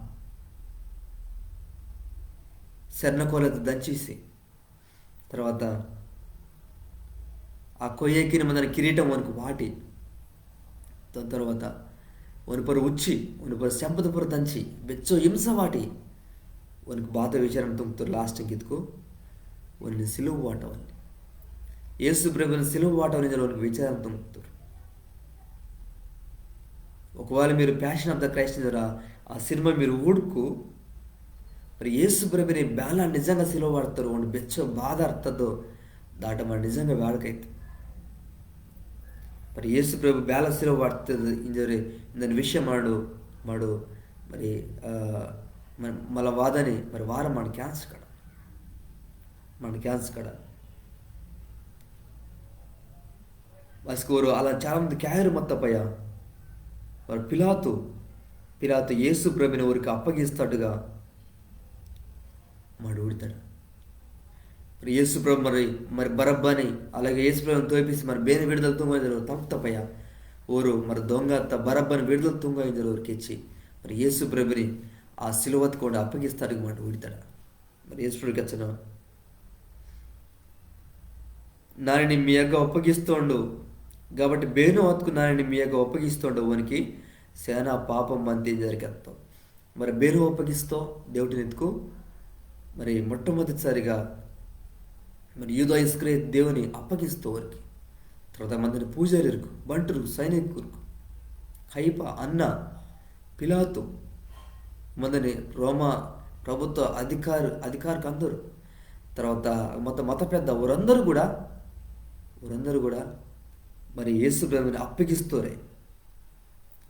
సెర్నకోలతె దంచిసి, తర్వాత ఆ కొయ్యకిని మందని కిరీటం ఓనికి వాటి. దాని తర్వాత ఓని పొర్రొ ఉచ్చి, ఓని పొర్రొ సెంపద పొర్రొ దంచి, బెచ్చో హింస వాటి. ఓనికి బాత విచారం తుంగ్తోరు last కి ఇత్కు, ఓనిని సిలువ వాటవాలి. యేసు ప్రభుని సిలువ వాటవాలి ఇంజోరె ఓనికి విచారం తుంగ్తోరు. ఒకవేళ మీరు Passion of the Christ ఇంజోరె ఆ సినిమా మీరు ఊడ్కు, మరి యేసు ప్రభుని బేల నిజంగా సిలువ వాట్తోరు, ఓండు బెచ్చో బాధ అర్తదో, దాట మరి నిజంగా వేడకైతే. మరి యేసు ప్రభు బేల సిలువ వాట్తోరు ఇంజోరె, ఇందని విషయం మాడు, మాడు, మరి, ఆ, మ-, మళ్ళా వాదని, మరి వారం మాడు కేంజకడ. మాడు కేంజకడ. అస్కె ఓరు అలా చాలా మంది కేంజోరు మత్తపయ్య. మరి పిలాతు, పిలాతు యేసు ప్రభుని ఓరికి అప్పగిస్తాడుగా మాడు ఊడితాడు. మరి యేసు ప్రభు మరి, మరి బరబ్బాని, అలాగే యేసు ప్రభుని తోపిసి మరి బేని విడుదల తుంగ ఇంజోరె తంప్తపయ్య. ఓరు మరి దొంగ అత్త బరబ్బాని విడుదల తుంగ ఇంజోరె ఓరికి ఇచ్చి. మరి యేసు ప్రభుని ఆ సిలువత్కు ఓండు అప్పగిస్తాడుగా మాడు ఊడితాడు. మరి యేసు ప్రభు కెచ్చన, నానిని మీ అగ్గ ఒప్పగిస్తోండు. కాబట్టి బేనో అత్కు నానిని మీ అగ్గ ఒప్పగిస్తోండు ఓనికి సేనా పాపం మంతి ఇంజోరె కెత్తో. మరి బేనో ఒప్పగిస్తో దేవుటిని ఇత్కు. మరి మొట్టమొదటిసారిగా మరి యూదా ఇస్కరియోతు దేవుని అప్పగిస్తో ఓరికి. తర్వాత మందని పూజారిర్కు, బంటుర్కు, సైనికుర్కు, కయప, అన్న, పిలాతు, మందని రోమా ప్రభుత్వ అధికారు, అధికారుకు అందరు, తర్వాత మత, మత పెద్ద ఓరందరు కూడా, ఓరందరు కూడా మరి యేసు ప్రభుని అప్పగిస్తోరే.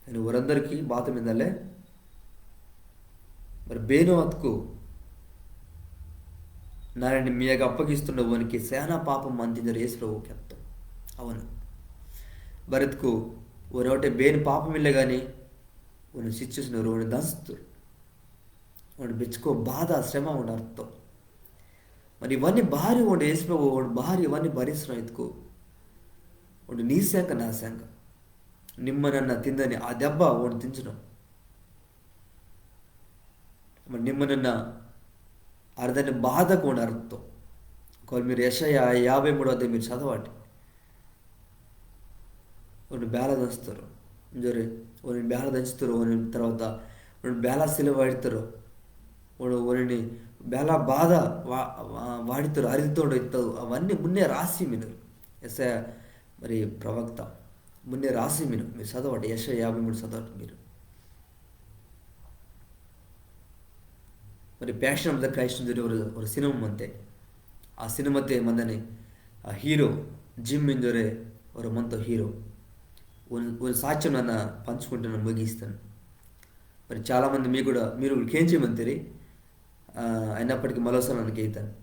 కానీ ఓరందరికి బాత మిందలే, మరి బేనో అత్కు నానిని మీ అగ్గ అప్పగిస్తోండు ఓనికి సేనా పాపం మంతి ఇంజోరె యేసు ప్రభు కెత్తో. అవును. బరిత్కు ఓరవటె బేని పాపం ఇల్లె గాని, ఓని సిచ్చిసినోరు, ఓని దంస్తోరు. ఓండు బెచ్చుకో బాధ, శ్రమ ఓండు అర్తో. మరి ఇవన్ని బారి ఓండు యేసు ప్రభు, ఓండు బారి ఇవన్ని భరిస్నో ఇత్కు. ఓండు నీ సేంక నా సేంక. నిమ్మ నన్న తిందని ఆ దెబ్బ ఓండు తించినో. మరి నిమ్మ నన్న అర్దని బాధకు ఓండు అర్తో. ఒకవేళ మీరు యెషయా యాభై మూడు అధ్యాయం మీరు చదవాటి. ఓని బేల దంస్తోరు. ఇంజోరె, ఓని బేల దంస్తోరు, ఓని తర్వాత ఓని బేల సిలువ వాటితోరు. ఓని, ఓనిని బేల బాధ వా-, వా-, వాటితోరు, అరిదితోండు ఇత్తదు. అవన్ని మున్నే రాసి మినోరు. యెషయా మరి ప్రవక్త. మున్నే రాసి మినో. మీరు చదవాటి, యెషయా యాభై మూడు చదవాటి మీరు. మరి Passion of the Christ ఇంజోరె ఒరొ, ఒరొ సినిమా మంతె. ఆ సినిమాతె మందని ఆ hero, Jim ఇంజోరె ఒరొ మంతో hero. ఓని, ఓని సాక్ష్యం నన్న పంచుకుంటె నన్న ముగిస్తాను. మరి చాలా మంది మీకు కూడా, మీరు కేంజి మంతిరి, ఆ, అయినప్పటికీ మరోసారి నన్న కేంతాను.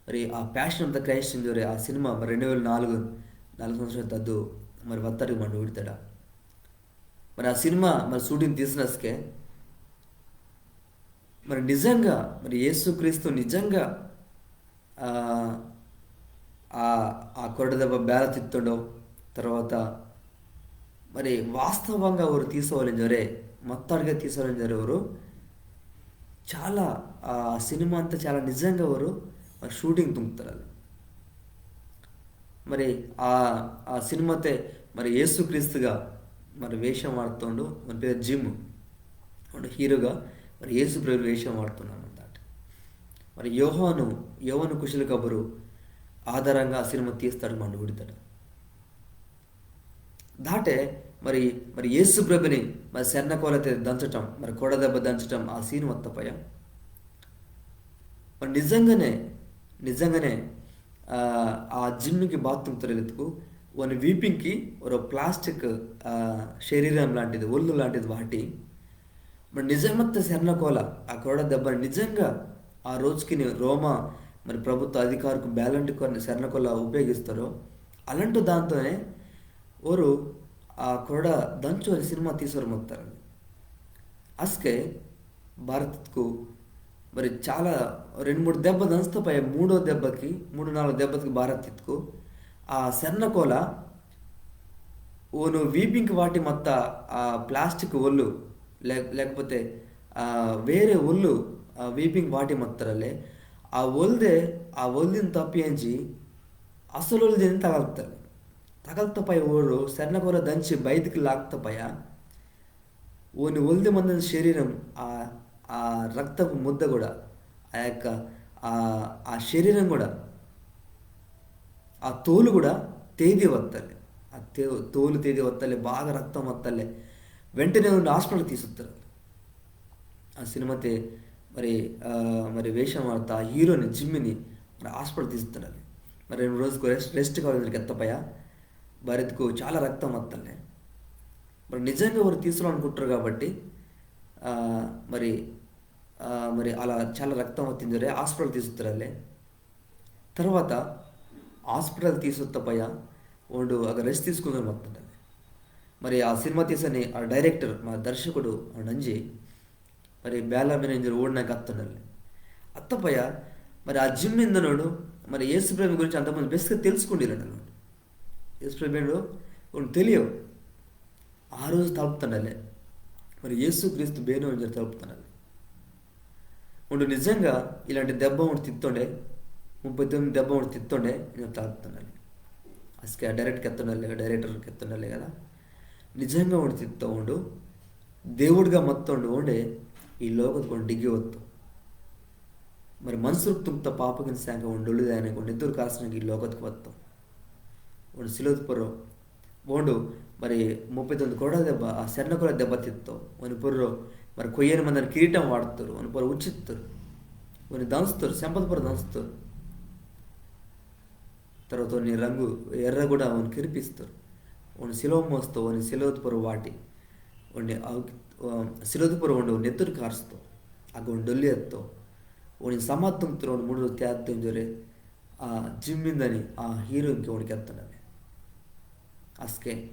మరి ఆ Passion of the Christ ఇంజోరె ఆ సినిమా మరి రెండు వేల నాలుగు, నాలుగు సంవత్సరాల తద్దు మరి వత్తడికి మాడు ఊడితాడా. మరి ఆ సినిమా మరి shooting తీసినస్కే మరి నిజంగా మరి యేసుక్రీస్తు నిజంగా, ఆ, ఆ, ఆ కొరడ దెబ్బ బేల తిత్తుండో, తర్వాత మరి వాస్తవంగా ఓరు తీసవాలింజోరె, మత్తాడుగా తీసవాలింజోరె ఓరు చాలా, ఆ సినిమా అంతా చాలా నిజంగా ఓరు మరి shooting తుంగ్తారు. మరి ఆ, ఆ సినిమాతే మరి యేసుక్రీస్తుగా మరి వేషం వాడుతుండు, మన పేరు జిమ్. మన hero గా మరి యేసు ప్రభు వేషం వాడుతున్నాడు అన్నమాట. మరి యోహాను, యోహాను కుశల కబురు ఆధారంగా ఆ సినిమా తీస్తాడు, మన ఊడితాడు. దాటే మరి, మరి యేసు ప్రభుని మరి సెర్నకోలతే దంచటం, మరి కొడ దెబ్బ దంచటం ఆ scene వత్తపయ్య. మరి నిజంగానే, నిజంగానే, ఆ, ఆ జిమ్కి బాత్రూమ్ తొలెలెత్తుకు ఓని వీపింకి ఒరో plastic, ఆ, శరీరం లాంటిది, ఒళ్ళు లాంటిది వాటి. మరి నిజమత్త సెర్నకోల, ఆ కొడ దెబ్బ నిజంగా ఆ రోజుకిని రోమా మరి ప్రభుత్వ అధికారుకు బేలంటి కొన్ని సెర్నకోల ఉపయోగిస్తారో, అలాంటి దాంతోనే ఓరు ఆ కొడ దంచు అని సినిమా తీసారు మొత్తారండి. అస్కే భారత్కు మరి చాలా రెండు మూడు దెబ్బ దంచుతపై మూడో దెబ్బకి, మూడు నాలుగు దెబ్బకి భారత్కు ఆ సెర్నకోల ఓను వీపింకి వాటి మత్త ఆ plastic ఒళ్ళు, లే-, లేకపోతే, ఆ, వేరే ఒళ్ళు, ఆ, వీపింకి వాటి మత్తరలే, ఆ ఒల్దే, ఆ ఒల్దిని తప్పియంచి అసలు ఒల్దిని తగలుతారు. తగల్తపయ ఓరు సెర్నకొర దంచి బయటికి లాక్తపయ ఓని ఒల్ది మందని శరీరం, ఆ, ఆ రక్తపు ముద్ద కూడా, ఆ యొక్క, ఆ, ఆ శరీరం కూడా, ఆ తోలు కూడా తేది వత్తలే. ఆ తే-, తోలు తేది వత్తలే, బాగా రక్తం వత్తలే. వెంటనే ఓని హాస్పిటల్ తీసుకొత్తారు. ఆ సినిమాతే మరి, ఆ, మరి వేషం ఆడతా ఆ హీరోని జిమ్మిని మరి హాస్పిటల్ తీసుకెత్తారు. మరి రెండు రోజుకు రెస్ట్, రెస్ట్ కావాలి కెత్తపయ, బారిత్కు చాలా రక్తం వత్తలే. మరి నిజంగా వారు తీసుకోవాలనుకుంటారు కాబట్టి, ఆ, మరి, ఆ, మరి అలా చాలా రక్తం వత్తిందరే హాస్పిటల్ తీసుకురాలే. తర్వాత హాస్పిటల్ తీసుకొత్తపయ ఓండు అక్కడ రెస్ట్ తీసుకుందని వస్తుండే. మరి ఆ సినిమా తీసని ఆ డైరెక్టర్, మా దర్శకుడు ఓండు అంజి, మరి బేలా మేనేజర్ ఓడినాక అత్తుండాలి. అత్తపయ మరి ఆ జిమ్ ఇందనోడు మరి యేసు ప్రభు గురించి అంతకుముందు బెస్ట్గా తెలుసుకుండిల్లాడు అనమాట. యేసు ప్రభు ఏండు ఓండు తెలియవు. ఆ రోజు తలుపుతుండాలి. మరి యేసు క్రీస్తు బేనో ఇంజోరు తలుపుతుండాలి. ఓండు నిజంగా ఇలాంటి దెబ్బ ఓండు తిత్తోండే, ముప్పై తొమ్మిది దెబ్బ ఓండు తిత్తోండే ఇంజోరు తలుపుతుండాలి. అస్కే ఆ డైరెక్టర్ కెత్తుండాలి, డైరెక్టర్ కెత్తుండాలి కదా. నిజంగా ఓండు తిత్తో ఓండు దేవుడిగా మత్తోండు ఓండే ఈ లోకత్కు ఓండు డిగ్గి వత్తో. మరి మనుసుర్కు తుంగ్త పాపకిని సేంక ఓండు డొల్లిదాయనకు ఓండు నెత్తురు కార్సనకి ఈ లోకత్కు వత్తో. ఓండు సిలువత్ పొర్రో ఓండు మరి ముప్పై తొమ్మిది కొరడ దెబ్బ, ఆ సెర్నకొర దెబ్బ తిత్తో. ఓని పొర్రో మరి కొయ్యని మందని కిరీటం వాట్తోరు, ఓని పొర్రో ఉచ్చిత్తోరు, ఓని దంచుతోరు, సెంపత్ పొర్రో దంచుతోరు. తర్వాత ఓని రంగు ఎర్ర కూడా ఓని కెరిపిస్తోరు. ఓని సిలువ మోస్తో, ఓని సిలువత్ పొర్రో వాటి, ఓని అవు-, ఆ, సిలువత్ పొర్రో ఓండు నెత్తురు కార్స్తో, అగ్గ ఓండు డొల్లి అత్తో. ఓని సమాధి తుంగ్తోరు, ఓండు మూడు రోజు తేత్తో ఇంజోరే ఆ జిమ్ ఇందని ఆ హీరోయిన్కి ఓండు కెత్తుండాలి. అస్కే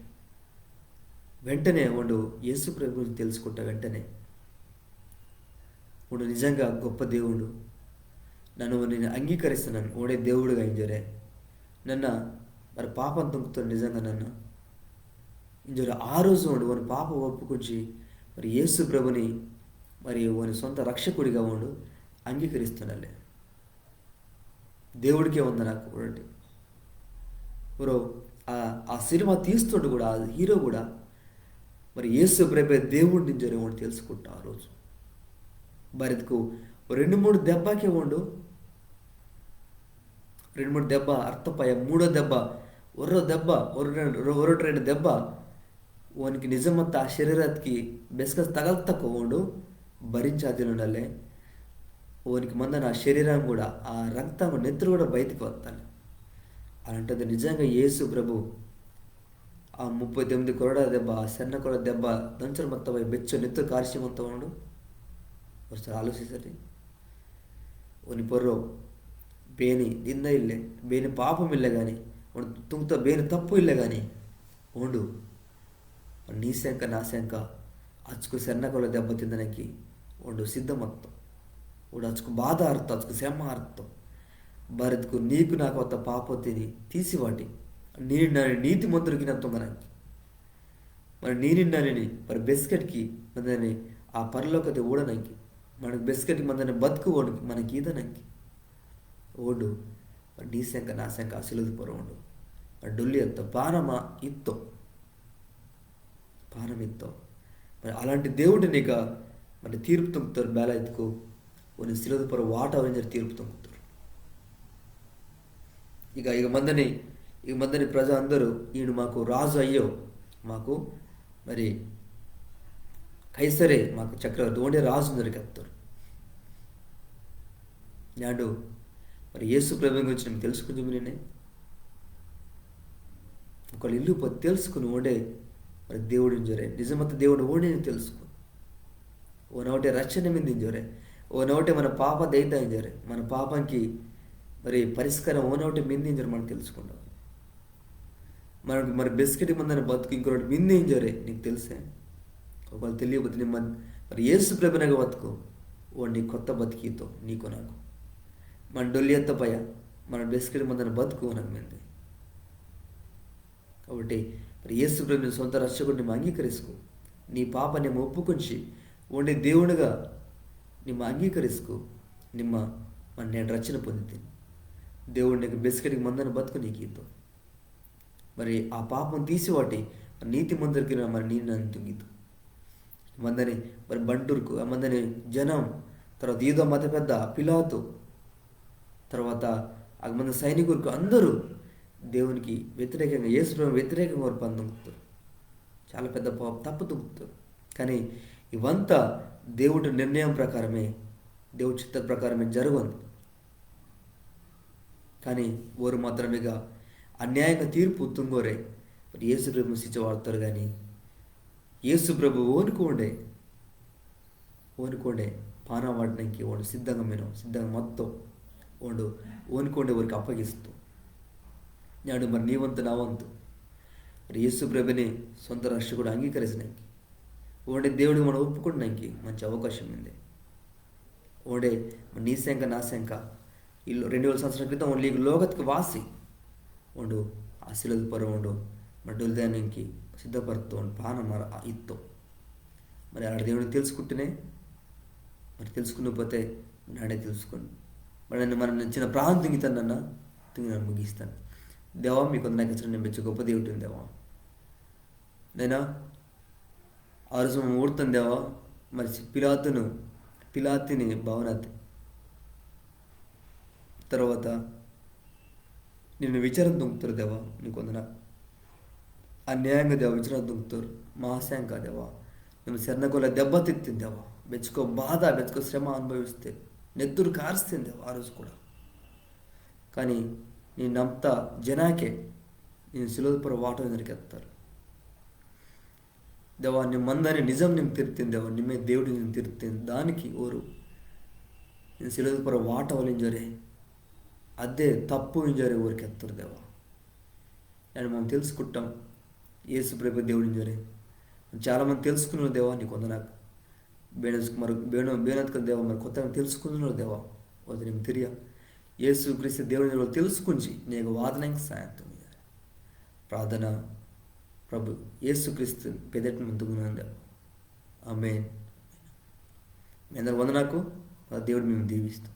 వెంటనే ఓండు యేసు ప్రభు గురించి తెలుసుకుంటా వెంటనే ఓండు నిజంగా గొప్ప దేవుడు, నన్న ఓనిని అంగీకరిస్తున్నాను, ఓండే దేవుడుగా ఇంజోరే, నన్న మరి పాపం తుంగ్తో నిజంగా నన్న ఇంజోరే ఆ రోజు ఓండు ఓని పాప ఒప్పుకుంచి మరి యేసు ప్రభుని మరి ఓని సొంత రక్షకుడిగా ఓండు అంగీకరిస్తుండాలి. దేవుడికే వందనాకు ఊడటి. ఒరో ఆ, ఆ సినిమా తీస్తోండు కూడా, ఆ హీరో కూడా మరి యేసు ప్రభే దేవుడు ఇంజోరే ఓండు తెలుసుకుంటా ఆ రోజు. బారిత్కు రెండు మూడు దెబ్బకే ఓండు, రెండు మూడు దెబ్బ అత్తపయ, మూడో దెబ్బ, ఒర్రో దెబ్బ, ఒర్రో రెండు, ఒర్రో రెండు దెబ్బ ఓనికి నిజమత్త ఆ శరీరత్కి బెస్కస్ తగల్తకు ఓండు భరించాదిలుండాలే. ఓనికి మందని ఆ శరీరం కూడా, ఆ రక్తం కూడా, నెత్తురు కూడా బయటికి వత్తాలి. అలాంటిది నిజంగా యేసు ప్రభు ఆ ముప్పై తొమ్మిది కొరడ దెబ్బ, ఆ సెర్నకొర దెబ్బ, దంచర మత్తపయ బెచ్చో నెత్తురు కార్సి మత్తో ఓండు. ఒకసారి ఆలోచిసరి. ఓని పొర్రో బేని నింద ఇల్లే, బేని పాపం ఇల్లే గాని, ఓండు తుంగ్త బేని తప్పు ఇల్లే గాని, ఓండు నీ సెంక నా సెంక అచ్చుకు సెర్నకొర దెబ్బ తిందనకి ఓండు సిద్ధమత్తో. ఓండు అచ్చుకు బాధ అర్తో, అచ్చుకు సెమ్మ అర్తో. బారిత్కు నీకు నాకు వత్త పాపతిని తీసివాటి, నీ నన్ను నీతిమంతుడికి నన్ను తుంగనకి. మరి నీ నిన్నానిని మరి బెస్కెట్కి మందని ఆ పరలోకతే ఊడనంకి, మనకు బెస్కెట్కి మందని బతుకు ఓనికి మనకి ఈదనంకి. ఓండు మరి నీ సెంక నా సెంక ఆ సిలువత్ పొర్రో ఓండు మరి డొల్లి అత్తో, పానమా ఇత్తో, పానం ఇత్తో. మరి అలాంటి దేవుడినిక మరి తీర్పు తుంగ్తోరు బేలా ఇత్కు ఓని సిలువత్ పొర్రో వాటవరింజోరే తీర్పు తుంగ్తోరు. ఇక, ఇక మందని, ఇక మందని ప్రజ అందరూ, ఈడు మాకు రాజు అయ్యో, మాకు మరి కైసరే మాకు చక్రవర్తి, ఓండే రాజు ఇంజోరే కెత్తోరు. నేండు మరి యేసు ప్రభు గురించి నిమ్మ తెలుసుకుంజి మిన్నినే. ఒకవేళ ఇల్లు పో తెలుసుకుని ఓండే మరి దేవుడు ఇంజోరే, నిజమత్త దేవుడు ఓండే తెలుసుకు. ఓనవుటే రక్షణ మింది ఇంజోరే, ఓనవుటే మన పాప దైత ఇంజోరే, మన పాపంకి మరి పరిష్కారం ఓనవుటే మింది ఇంజోరే మనం తెలుసుకుంటాం. మనకు మరి బెస్కెట్కి మందని బతుకు ఇంకొకటి మింది ఇంజోరే నీకు తెలుసే. ఒకవేళ తెలియకపోతే నిమ్మ మరి యేసు ప్రభునగ బతుకు, ఓండు నీ కొత్త బతుకితో నీకు నాకు. మన డొల్లి అత్తపయ, మన బెస్కెట్కి మందని బతుకు ఓనకు మింది. కాబట్టి మరి యేసు ప్రభుని సొంత రక్షకుడిని నిమ్మ అంగీకరిస్కు, నీ పాప నిమ్మ ఒప్పుకుంచి, ఓండే దేవుడుగా నిమ్మ అంగీకరిస్కు, నిమ్మ మరి నేండు రక్షణ పొందితిని. దేవుడు నీకు బెస్కెట్కి మందని బతుకు నీకు ఈతో. మరి ఆ పాపం తీసివాటి నీతిమంతుర్కిన మరి నిన్ను తుంగితు. మందని మరి బంటుర్కు, ఆ మందని జనం, తర్వాత యూద మత పెద్ద పిలాతు, తర్వాత ఆ మంది సైనికుర్కు అందరూ దేవునికి వ్యతిరేకంగా, యేసు ప్రభు వ్యతిరేకంగా వారు పని తుంగుతారు. చాలా పెద్ద పాప, తప్పు తుంగుతారు. కానీ ఇవంతా దేవుడి నిర్ణయం ప్రకారమే, దేవుడి చిత్త ప్రకారమే జరగంది. కానీ ఓరు మాత్రమేగా అన్యాయంగా తీర్పు తుంగోరే. మరి యేసు ప్రభు శిక్ష వాడతారు కానీ యేసు ప్రభు ఓనుకోండే, ఓనుకోండే పానం వాడడానికి ఓండు సిద్ధంగా మేను, సిద్ధంగా మత్తో ఓండు ఓనుకోండే ఓరికి అప్పగిస్తూ. నాడు మరి నీ వంతు నా వంతు మరి యేసు ప్రభుని సొంత రక్షకుడు అంగీకరించడానికి, ఓండే దేవుడు మనం ఒప్పుకోవడానికి మంచి అవకాశం ఉంది. ఓండే మరి నీ శంక నా శంక ఇల్లు రెండు వేల సంవత్సరాల క్రితం ఓండు ఈ లోకత్కి వాసి ఓండు ఆ సిలువ పొర్రో ఓండు మరి డొల్దానికి సిద్ధపడుతూ ఓండు పానం మరి ఇత్తో. మరి ఆడ దేవుడిని తెలుసుకుంటేనే మరి తెలుసుకున్నపోతే నాడే తెలుసుకుని మరి నన్ను మరి నేను చిన్న ప్రార్థన తుంగితాను, నన్న తుంగి నన్ను ముగిస్తాను. దేవా, మీకు వందనాకు, నేను మెచ్చ గొప్ప దేవుడిని దేవా. నేనా ఆ రోజు మమ్మ ఊడతాను దేవా, మరి పిలాతును, పిలాతిని భవనత్ తర్వాత నిన్ను విచారణ తుంగుతారు దేవా, నీకు వందన. అన్యాయంగా దేవా విచారణ తుంగుతారు, మా శంక దేవా. నిమ్మ శరణగొల్ల దెబ్బ తిత్తింది దేవా, బెచ్చుకో బాధ, బెచ్చుకో శ్రమ అనుభవిస్తే, నెత్తురు కారుస్తుంది దేవా ఆ రోజు కూడా. కానీ నీ నమ్త జనాకే నేను సిలువ పొర్రో వాటం ఇంజోరి కెత్తారు. దేవా, నిమ్మ మందని నిజం నిమ్మ తిర్తిని దేవా, నిమ్మే దేవుడు నిమ్మ తిర్తిని దానికి ఓరు నేను సిలువ పొర్రో వాటవలింజోరే, అదే తప్పు ఇంజోరే ఓరు కెత్తారు దేవా. నన్ను మనం తెలుసుకుంటాం యేసు ప్రభు దేవుడు ఇంజోరే. చాలా మంది తెలుసుకున్నారు దేవా, నీకు వందనాకు. బేనస్ మరి బేనో బేనత్కల్ దేవా, మరి కొత్తగా తెలుసుకున్నారు దేవా. వదిలిం తిరియ యేసు క్రీస్తు దేవుని తెలుసుకుంచి నీకు వాదనకి సాయం తుంగి. ప్రార్థన ప్రభు యేసు క్రీస్తు పెదటి ముందుకున్నాను దేవా. ఆమేన్. మీ అందరు వందనాకు. దేవుడు మేము దీవిస్తాం.